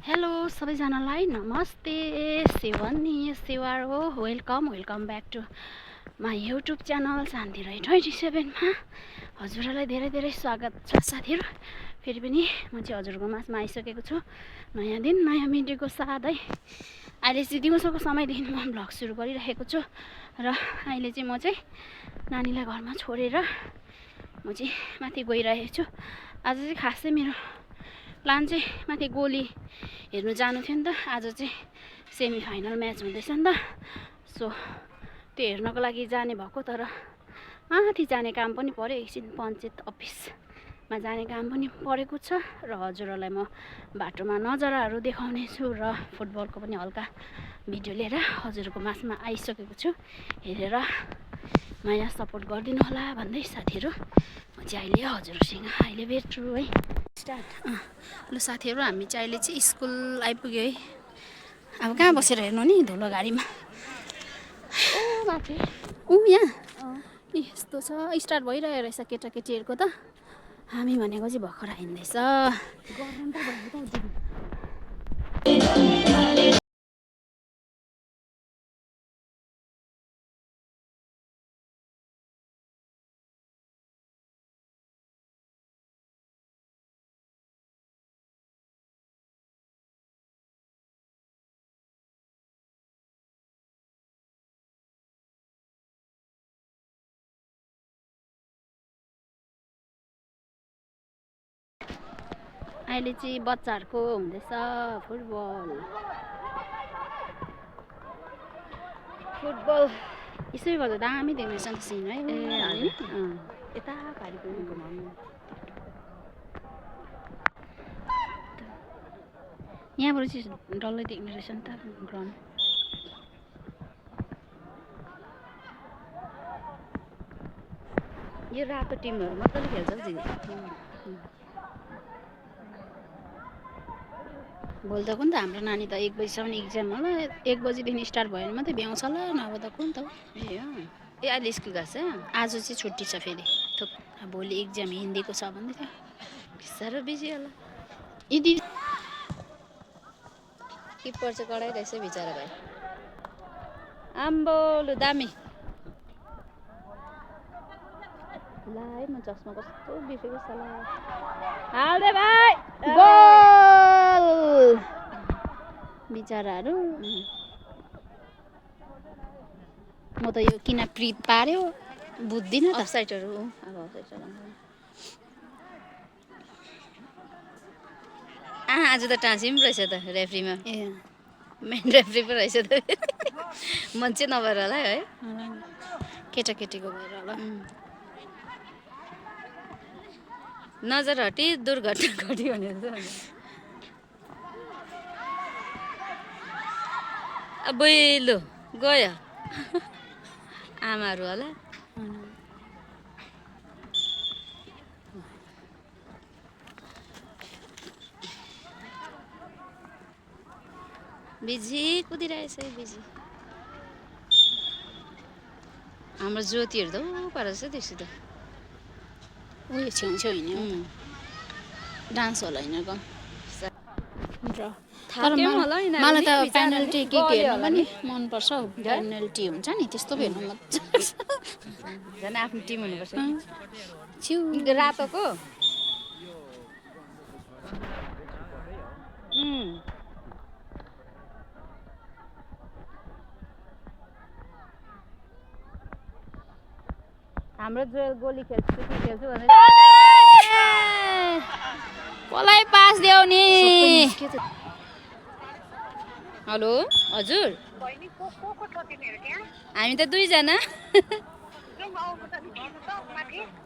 Hello सबैजनालाई नमस्ते सेवनी सेवार हो welcome back to my YouTube channel Shanti Rai 27 मा हजुरहरूलाई धेरै धेरै स्वागत छ साथीहरू। फेरि पनि म चाहिँ हजुरको माझमा आइसकेको छु। नयाँ दिन नयाँ मिडियोको साथै अहिले चाहिँ दिउँसोको समयदेखि म भ्लग सुरु गरिरहेको छु र अहिले चाहिँ म चाहिँ नानीलाई घरमा छोडेर म चाहिँ माथि गइरहेको छु। आज चाहिँ खासै मेरो प्लान चाहिँ माथि गोली हेर्नु जानु थियो नि त। आज चाहिँ सेमी फाइनल म्याच हुँदैछ नि त, सो त्यो हेर्नको लागि जाने भएको, तर माथि जाने काम पनि पर्यो। एकछिन पञ्चायत अफिसमा जाने काम पनि परेको छ र हजुरहरूलाई म बाटोमा नजाराहरू देखाउने छु र फुटबलको पनि हल्का भिडियो लिएर हजुरको माझमा आइसकेको छु। हेरेर माया सपोर्ट गरिदिनु होला भन्दै साथीहरू म चाहिँ अहिले हजुरसँग अहिले भेट्छु है। स्टार्ट। ल साथीहरू, हामी चाहिँ अहिले चाहिँ स्कुल आइपुग्यो है। अब कहाँ बसेर हेर्नु नि, धुलो गाडीमा माथि यहाँ यस्तो छ। स्टार्ट भइरहेको रहेछ केटाकेटीहरूको त, हामी भनेको चाहिँ भर्खर हिँड्दैछ। अहिले चाहिँ बच्चाहरूको हुँदैछ फुटबल यसै गर्दा दामी देख्दैछ नि त सिन है। यता पारिको घुमाउनु, यहाँबाट चाहिँ डल्लै देख्ने रहेछ नि त ग्राउन्ड। यो रातो टिमहरू मजाले खेल्छ नि। भोलि त कुन त हाम्रो नानी त 1 बजीसम्म इक्जाम होला। 1 बजीदेखि स्टार्ट भयो भने मात्रै भ्याउँछ होला, नभए त कुन त हो। ए अहिले स्कुल गएको छ। आज चाहिँ छुट्टी छ फेरि। भोलि इक्जाम हिन्दीको छ भन्दै थियो। साह्रो बिजी होला। यदि किपर चाहिँ कडै रहेछ बिचरा भाइ। आम्बो दामी ला है, म चस्मा कस्तो बिफेको सला हाल्दे भाइ। गोल बिचराहरू। म त यो किन प्रित पार्यो बुझ्दिनँ त। अफसाइडहरू अब अफसाइड आज त टाँसी पनि रहेछ त रेफ्रीमा। मेन रेफ्री पो रहेछ त। मान्छे नभएर होला है, केटाकेटीको भएर होला। नजर हटी दुर्घटना घट्यो भने अब लु गयो आमाहरू होला। बिजी कुदिरहेछ बिजी। हाम्रो ज्योतिहरू त ऊ पारेछ त्यसो त। उयो छेउछेउ हिँड्यो डान्स होला यिनीहरूको। तर मलाई त पेनल्टी किक हेर्नु पनि मनपर्छ हौ। पेनल्टी हुन्छ नि त्यस्तो हेर्नु मजा लाग्छ। झन् आफ्नो टिम हुनुपर्छ। छिउ रातोको हाम्रो जो गोली खेल्छु भने कसलाई पास देऊ नि। हेलो हजुर, हामी त 2 जना।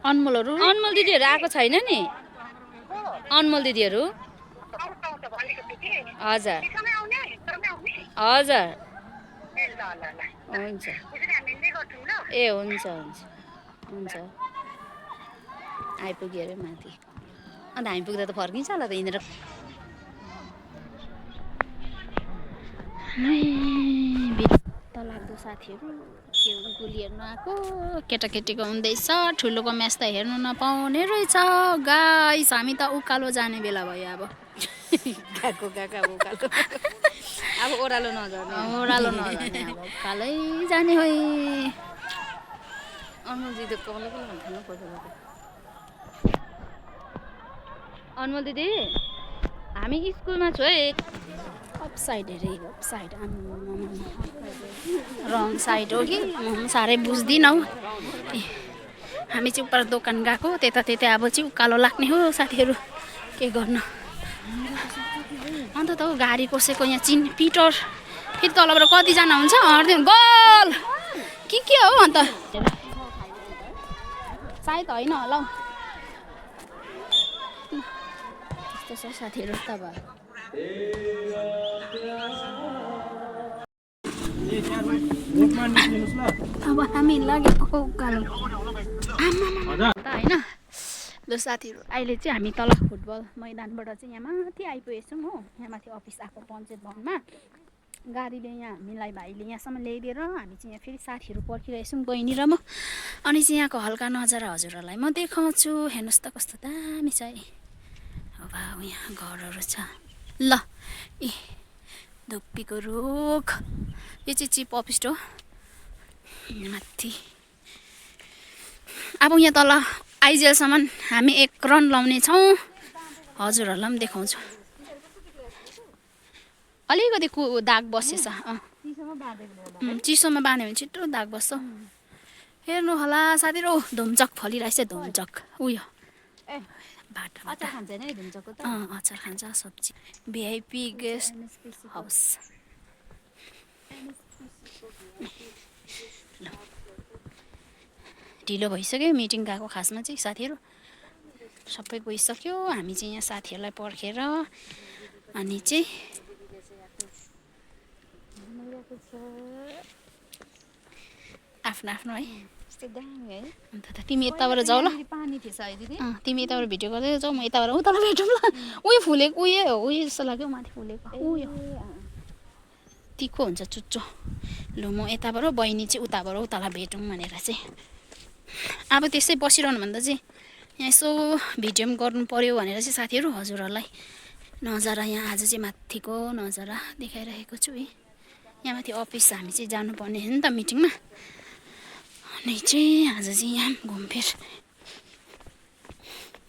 अनमोल दिदीहरू आएको छैन नि। अनमोल दिदीहरू हजुर हजुर हुन्छ ए हुन्छ हुन्छ हुन्छ। आइपुग्यो अरे माथि, अन्त हामी पुग्दा त फर्किन्छ होला त हिँडेर। त लाग्दो साथीहरू के हो गोली हेर्नु आएको केटाकेटीको हुँदैछ। ठुलोको म्याच त हेर्नु नपाउने रहेछ गाइस। हामी त उकालो जाने बेला भयो अब। गएको अब उकालो अब ओह्रालो नझर्ने ओह्रालो नझर्ने अब उकालै जाने होइ। अनमोल दिदी कसले कसले भन्थ्यो पैसा अनमोल दिदी हामी स्कुलमा छु है। अप साइड अरे अप साइड रङ साइड हो कि म साह्रै बुझ्दिनँ हौ। हामी चाहिँ उपर दोकान गएको त्यता अब चाहिँ उकालो लाग्ने हो साथीहरू के गर्नु। अन्त त गाडी कसैको यहाँ पिटर फेरि तलबाट कतिजना हुन्छ हर्दिनु गोल के हो अन्त सायद होइन होला हौ। त्यस्तो छ साथीहरू तब अब हामी लागेको उकालो होइन। ल साथीहरू अहिले चाहिँ हामी तल फुटबल मैदानबाट चाहिँ यहाँ माथि आइपुगेछौँ हो। यहाँ माथि अफिस आएको पञ्चायत भवनमा गाडीले यहाँ हामीलाई भाइले यहाँसम्म ल्याइदिएर हामी चाहिँ यहाँ फेरि साथीहरू पर्खिरहेछौँ बहिनी र म। अनि चाहिँ यहाँको हल्का नजारा हजुरहरूलाई म देखाउँछु। हेर्नुहोस् त कस्तो दामी छ है। अब यहाँ घरहरू छ ल। ए धुप्पीको रुख यो चाहिँ चिप अफिस हो माथि। अब यहाँ तल आइजेलसम्म हामी 1 रन लाउने छौँ हजुरहरूलाई पनि देखाउँछु। अलिकति दाग बसेछ चिसोमा बाँध्यो भने छिटो दाग बस्छ। हेर्नु होला साथीहरू धुम्चक फलिरहेछ धुम्चक उयो बाटो अचार खान्छ नि धुम्चको त अचार खान्छ सब्जी भिआइपी गेस्ट हाउस। ढिलो भइसक्यो मिटिङ गएको खासमा चाहिँ साथीहरू सबै गइसक्यो। हामी चाहिँ यहाँ साथीहरूलाई पर्खेर अनि चाहिँ आफ्नो आफ्नो है। अन्त त तिमी यताबाट जाऊ ल तिमी यताबाट भिडियो गर्दै जाऊ म यताबाट उता भेटौँ ल। उयो फुलेको उयो जस्तो लाग्यो माथि फुलेको उयो तिखो हुन्छ चुच्चो। ल म यताबाट बहिनी चाहिँ उताबाट उतालाई भेटौँ भनेर चाहिँ अब त्यसै बसिरहनु भन्दा चाहिँ यहाँ यसो भिडियो पनि गर्नु पर्यो भनेर चाहिँ साथीहरू हजुरहरूलाई नजारा यहाँ आज चाहिँ माथिको नजारा देखाइरहेको छु है। यहाँ माथि अफिस हामी चाहिँ जानुपर्ने हो नि त मिटिङमा। अनि चाहिँ आज चाहिँ यहाँ घुमफिर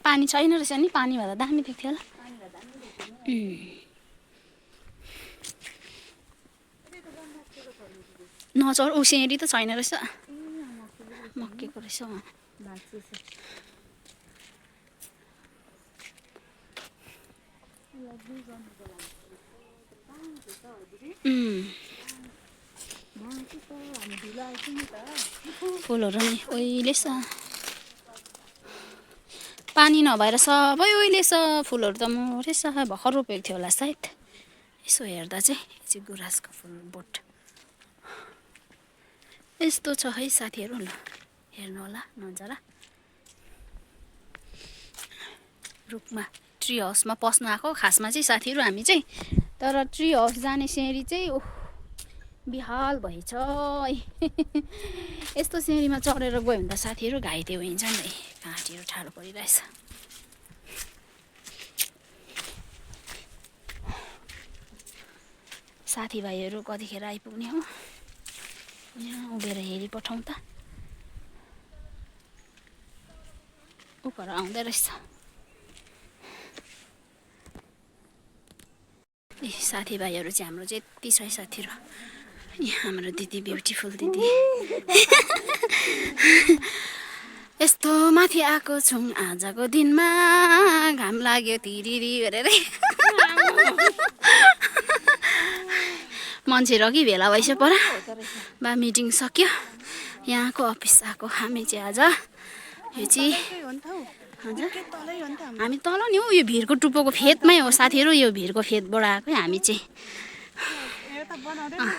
पानी छैन रहेछ नि। पानी भएर दामी देख्थ्यो होला। नचर उसेरी त छैन रहेछ मक्केको रहेछ। फुलहरू नि ओइले छ पानी नभएर सबै ओइले छ। फुलहरू त मरेछ भर्खर रोपेको थियो होला सायद। यसो हेर्दा चाहिँ गुराँसको फुल बोट यस्तो छ है साथीहरू। ल हेर्नु होला नजारा रुखमा ट्री हाउसमा पस्नु आएको खासमा चाहिँ साथीहरू हामी चाहिँ। तर ट्री हाउस जाने सिँढी चाहिँ ओह बिहाल भएछ यस्तो सिँढीमा चढेर गयो भने त साथीहरू घाइते भइन्छ नि। घाँटीहरू ठाडो परिरहेछ। साथीभाइहरू कतिखेर आइपुग्ने हो यहाँ उभिएर हेरिपठाउँ त उपर आउँदै रहेछ। ए साथीभाइहरू चाहिँ हाम्रो चाहिँ यति छ है साथीहरू। यहाँ हाम्रो दिदी ब्युटिफुल दिदी यस्तो माथि आएको छौँ आजको दिनमा घाम लाग्यो तिरिरी गरेर मान्छेहरू अघि भेला भइसक्यो पर बा मिटिङ सक्यो यहाँको अफिस आएको हामी चाहिँ आज यो चाहिँ हामी तल नि हौ यो भिरको टुप्पोको फेदमै हो साथीहरू। यो भिरको फेदबाट आएको हामी चाहिँ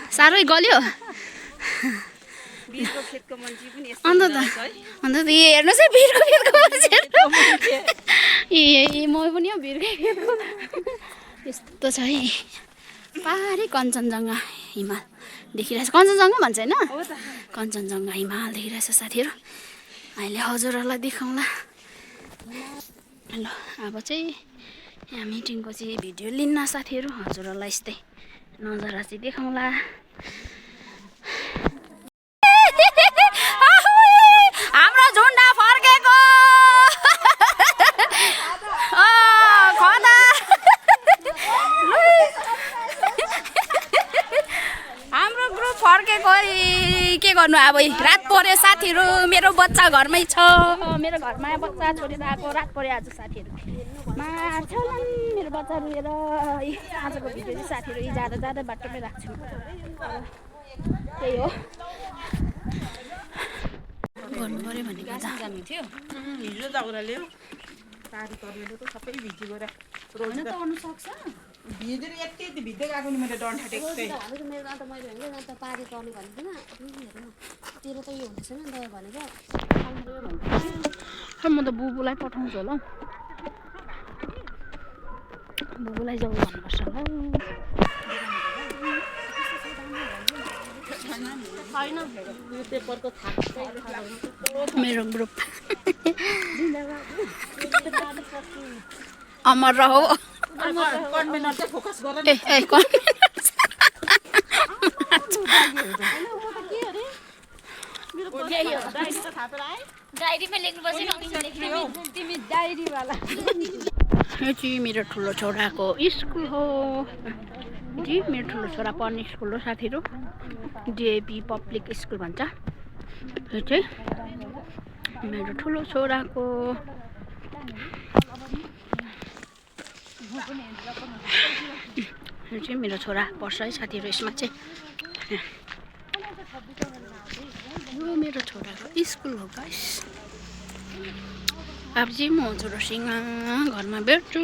साह्रै गल्यो अन्त त हेर्नुहोस् है भिरको फेदको मान्छे ए म पनि हो भिरकै फेदको यस्तो छ है। पारि कञ्चनजङ्घा हिमाल देखिरहेछ। कञ्चनजङ्घा भन्छ होइन कञ्चनजङ्घा हिमाल देखिरहेछ साथीहरू। अहिले हजुरहरूलाई देखाउँला। ल अब चाहिँ यहाँ मिटिङको चाहिँ भिडियो लिन्न साथीहरू हजुरहरूलाई यस्तै नजारा चाहिँ देखाउँला। हाम्रो झुन्डा फर्केको हाम्रो ग्रुप फर्केको के गर्नु अब रात पर्यो साथीहरू। मेरो बच्चा घरमै छ, मेरो घरमा बच्चा छोडेर आएको रात पर्यो आज साथीहरू। मार्छ होला मेरो बच्चा रुएर। आजको भिडियो चाहिँ साथीहरू जाँदा जाँदा बाटोमै राख्छु। त्यही हो गर्नु पऱ्यो भनेको जानु थियो हिजो दाउरा ल्यायो तारी तरिएर त सबै भिजी गएर रोज त आउनु सक्छ भिजेर यति भिज्दै गएको नि मैले डन्ठा टेक्दै मेरो अन्त मैले भनेको अन्त पारी पर्नु भनेको न तेरो त यो हुँदैछ नि त भनेको म त बुबुलाई पठाउँछु होला हौ। बुबुलाई जाऊ भन्नुपर्छ होला पेपरको थाक मेरो ग्रुप अमर रहो। कन्भेनर चाहिँ फोकस गर ए डायरीमा लेख्नुपर्छ तिमी डायरीवाला। यो चाहिँ मेरो ठुलो छोराको स्कुल हो जी। मेरो ठुलो छोरा पढ्ने स्कुल हो साथीहरू, डिएपी पब्लिक स्कुल भन्छ। यो चाहिँ मेरो ठुलो छोराको यो चाहिँ मेरो छोरा पढ्छ है साथीहरू। यसमा चाहिँ यो मेरो छोराको स्कुल हो गाइस। अब चाहिँ म छोरासँग घरमा भेट्छु।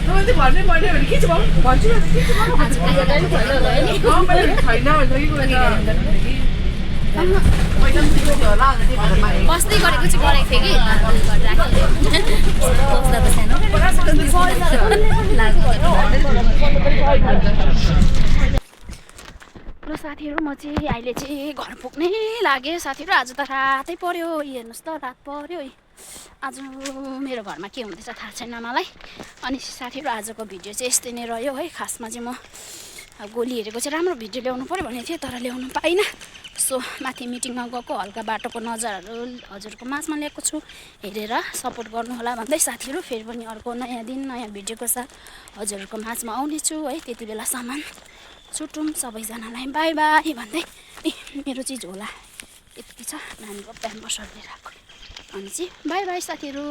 भन्नै पर्ने भने के छ भन्छु बस्दै गरेको चाहिँ गरेको थिएँ र साथीहरू म चाहिँ अहिले चाहिँ घर पुग्नै लागेँ साथीहरू। आज त रातै पर्यो, हेर्नुहोस् त रात पर्यो। आज मेरो घरमा के हुँदैछ थाहा छैन मलाई। अनि साथीहरू आजको भिडियो चाहिँ यस्तै नै रह्यो है। खासमा चाहिँ म अब गोली हेरेको चाहिँ राम्रो भिडियो ल्याउनु पऱ्यो भनेको थिएँ तर ल्याउनु पाइनँ। सो माथि मिटिङमा गएको हल्का बाटोको नजाराहरू हजुरको माझमा ल्याएको छु, हेरेर सपोर्ट गर्नु होला भन्दै साथीहरू। फेरि पनि अर्को नयाँ दिन नयाँ भिडियोको साथ हजुरहरूको माझमा आउनेछु है। त्यति बेलासम्म छुटौँ सबैजनालाई बाई बाई भन्दै। मेरो चाहिँ झोला यति छ नानीको प्याम्पर्सहरू लिएर आएको। अनि चाहिँ बाई बाई साथीहरू।